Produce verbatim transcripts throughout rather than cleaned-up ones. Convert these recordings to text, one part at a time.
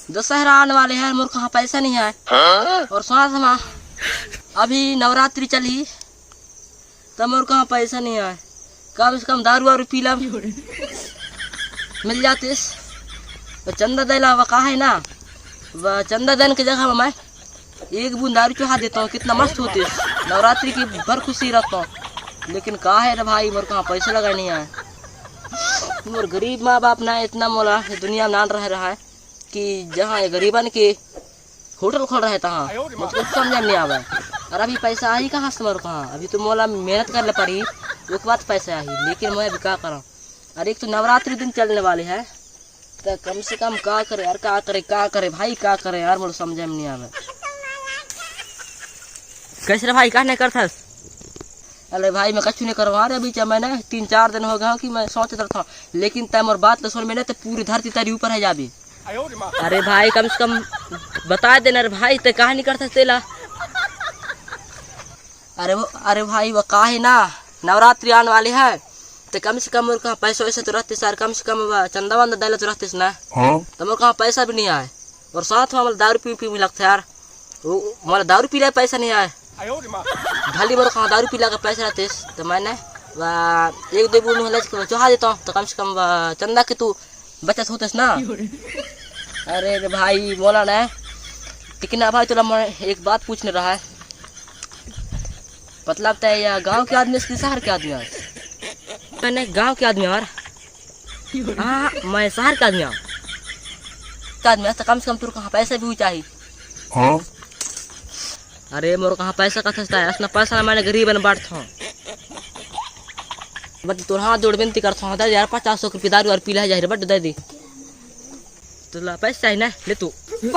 दशहरा आने वाले हे, मोर कहाँ पैसा नहीं आय। हाँ? और साथ में अभी नवरात्रि चलही, त मोर कहाँ पैसा नहीं आय। कम से कम दारू वारू पी ला मिल जातिस। वो चंदा दे ला, वो का हे ना, वो चंदा देन के जगह में मैं एक बूंद दारू चढ़ा देता हूँ, कितना मस्त होतिस। नवरात्रि की भर खुशी रहता हूँ। लेकिन का हे रे भाई, मोर कहाँ पैसा लगा नहीं आय। मोर गरीब माँ बाप ना इतना मोला ये दुनिया में नान रह रहा है कि जहाँ ये गरीबन के होटल खोल रहे तहाँ, मोर कुछ समझ में नहीं आवे। और अभी पैसा आही कहाँ से मोर कहाँ? अभी तो मोला मेहनत करे ला पड़ी, ओके बाद पैसा आही। लेकिन मैं अभी का करूँ? अरे, एक तो नवरात्रि दिन चलने वाले है, त कम से कम का करे यार, का करे, का करे भाई, का करे यार, मोर समझ में नहीं आवे। कैसे रे भाई, का नहीं करथस? अरे भाई, मैं कछु नहीं करवा रे, अभी मैं ना तीन चार दिन हो गया कि मैं सोचत रहता हूँ, लेकिन तै मोर बात तो सुन में ना, तो पूरी धरती तेरी ऊपर है जाबी। अरे भाई, कम से कम बता देना रे भाई, तै काहे नहीं करथस तेला? अरे वो, अरे भाई, वो का हे ना, नवरात्रि आने वाली है, तो कम से कम मोर कहाँ पैसा वैसा तो रहतिस यार, कम से कम वो चंदा वंदा दे ला तो रहतिस ना। हाँ? तो मोर कहाँ पैसा भी नहीं आय, और साथ में मोला दारू पी पी भी लगता है यार। वो, मोला दारू पी ला पैसा नहीं आय। भली मोर कहाँ दारू पी ला के पैसा रहतिस, तो मैं ना, वा, एक दो बूंद हलच के चढ़ा देता हूँ, तो कम से कम वा, चंदा के तू बचत होतिस ना। अरे रे भाई, मोला ना, लेकिन अब भाई, तोला मैं एक बात पूछने रहा है, मतलब, तै या गांव के आदमी हस कि शहर के आदमी हस? मैं ना गांव के आदमी हूँ यार। हाँ, मैं शहर के आदमी हूँ। के आदमी हस, तो कम से कम तोर कहाँ पैसा भी चाहिए। हाँ? अरे, मोर कहाँ पैसा कथस तै, असना पैसा ना, मैं ना गरीबन बांटत हूँ। बट तोर हाथ जोड़ विनती करत हूँ, दे दे यार, पचास सौ रुपये दारू और पी ला जाहिर, बट दे दे। तोला पैसा चाहिए ना, ले तू। दे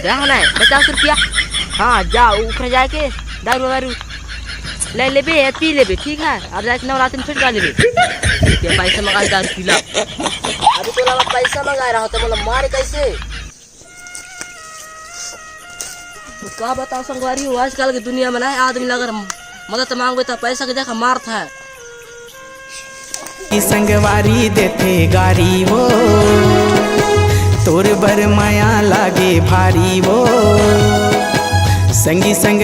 ना, पचास रुपया। हाँ, जा, ऊपर जाके दारू वारू ले लेबे, पी लेबे, ठीक है? अब जाके नवरात्रि में फिर गा लेबे। ये पैसा मंगा के दारू पी ला। अभी तोला मैं पैसा मंगा रहा हूँ, तो बोला, मार कैसे? का बताओ संगवारी हो, आजकल के दुनिया में ना आदमी ला अगर मदद मांगबे त पैसा के देखा मारत है। ई संगवारी देथे गारी वो, तोर बर माया लागे भारी वो। संगी संग